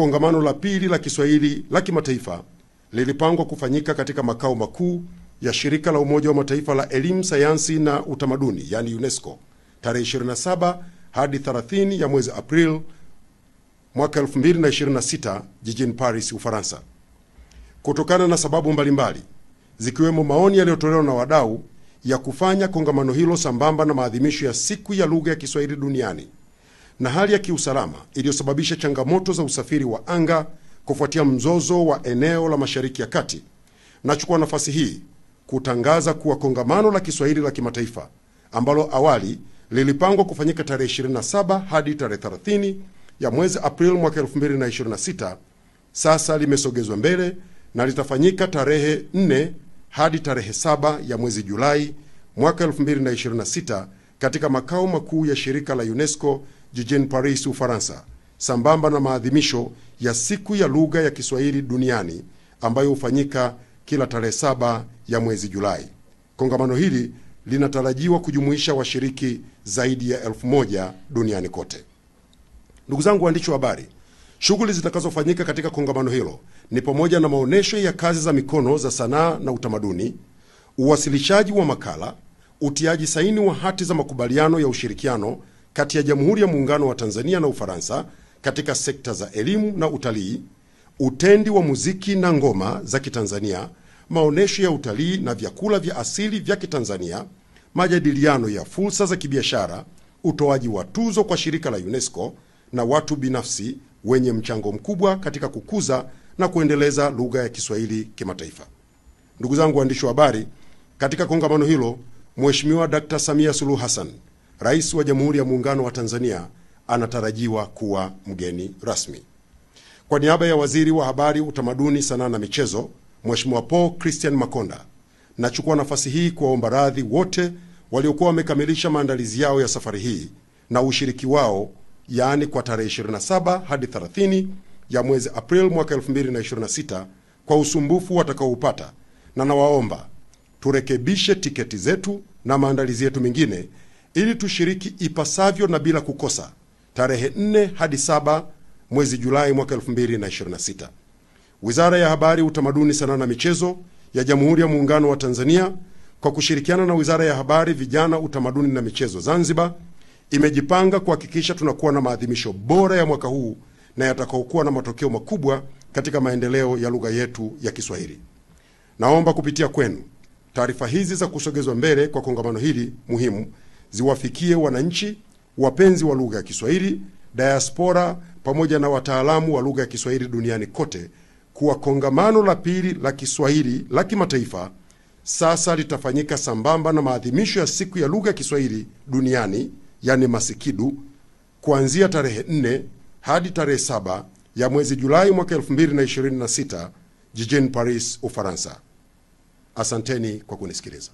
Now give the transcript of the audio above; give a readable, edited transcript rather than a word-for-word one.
kongamano la pili la Kiswahili la kimataifa lilipangwa kufanyika katika makao makuu ya shirika la Umoja wa Mataifa la Elimu, Sayansi na Utamaduni, yani UNESCO, tarehe 27 hadi 30 ya mwezi Aprili mwaka 2026 jijini Paris, Ufaransa. Kutokana na sababu mbalimbali zikiwemo maoni yaliyotolewa na wadau ya kufanya kongamano hilo sambamba na maadhimisho ya siku ya lugha ya Kiswahili duniani na hali ya kiusalama iliyosababisha changamoto za usafiri wa anga kufuatia mzozo wa eneo la Mashariki ya Kati, nachukua nafasi hii kutangaza kuwa kongamano la Kiswahili la kimataifa ambalo awali lilipangwa kufanyika tarehe 27 hadi tarehe 30 ya mwezi Aprili mwaka 2026 sasa limesogezwa mbele na litafanyika tarehe 4 hadi tarehe 7 ya mwezi Julai mwaka 2026 katika makao makuu ya shirika la UNESCO jijini Paris, Ufaransa, sambamba na maadhimisho ya siku ya lugha ya Kiswahili duniani ambayo hufanyika kila tarehe 7 ya mwezi Julai. Kongamano hili linatarajiwa kujumuisha washiriki zaidi ya 1000 duniani kote. Ndugu zangu waandishi wa habari, shughuli zitakazofanyika katika kongamano hilo ni pamoja na maonyesho ya kazi za mikono za sanaa na utamaduni, uwasilishaji wa makala, utiaji saini wa hati za makubaliano ya ushirikiano kati ya Jamhuri ya Muungano wa Tanzania na Ufaransa katika sekta za elimu na utalii, utendi wa muziki na ngoma za Kitanzania, maonyesho ya utalii na vyakula vya asili vya Kitanzania, majadiliano ya fursa za kibiashara, utoaji wa tuzo kwa shirika la UNESCO na watu binafsi wenye mchango mkubwa katika kukuza na kuendeleza lugha ya Kiswahili kimataifa. Ndugu zangu waandishi wa habari, katika kongamano hilo Mheshimiwa Dr. Samia Suluhu Hassan, Rais wa Jamhuri ya Muungano wa Tanzania, anatarajiwa kuwa mgeni rasmi. Kwa niaba ya Waziri wa Habari, Utamaduni, Sanaa na Michezo, Mheshimiwa Paul Christian Makonda, nachukua nafasi hii kuwaomba radhi wote waliokuwa wamekamilisha maandalizi yao ya safari hii na ushiriki wao, yaani kwa tarehe 27 hadi 30 ya mwezi Aprili mwaka 2026 kwa usumbufu watakaoupata, na nawaomba turekebishe tiketi zetu na maandalizi yetu mengine ili tushiriki ipasavyo na bila kukosa tarehe 4 hadi 7 mwezi Julai mwaka 2026. Wizara ya Habari, Utamaduni, Sanaa na Michezo ya Jamhuri ya Muungano wa Tanzania kwa kushirikiana na Wizara ya Habari, Vijana, Utamaduni na Michezo Zanzibar imejipanga kuhakikisha tunakuwa na maadhimisho bora ya mwaka huu na yatakayokuwa na matokeo makubwa katika maendeleo ya lugha yetu ya Kiswahili. Naomba kupitia kwenu taarifa hizi za kusogezwa mbele kwa kongamano hili muhimu ziwafikie wananchi, wapenzi wa lugha ya Kiswahili, diaspora pamoja na wataalamu wa lugha ya Kiswahili duniani kote kuwa kongamano la pili la Kiswahili la kimataifa sasa litafanyika sambamba na maadhimisho ya siku ya lugha ya Kiswahili duniani, yani Masikidu, kuanzia tarehe 4 hadi tarehe 7 ya mwezi Julai mwaka 2026 jijini Paris, Ufaransa. Asanteni kwa kunisikiliza.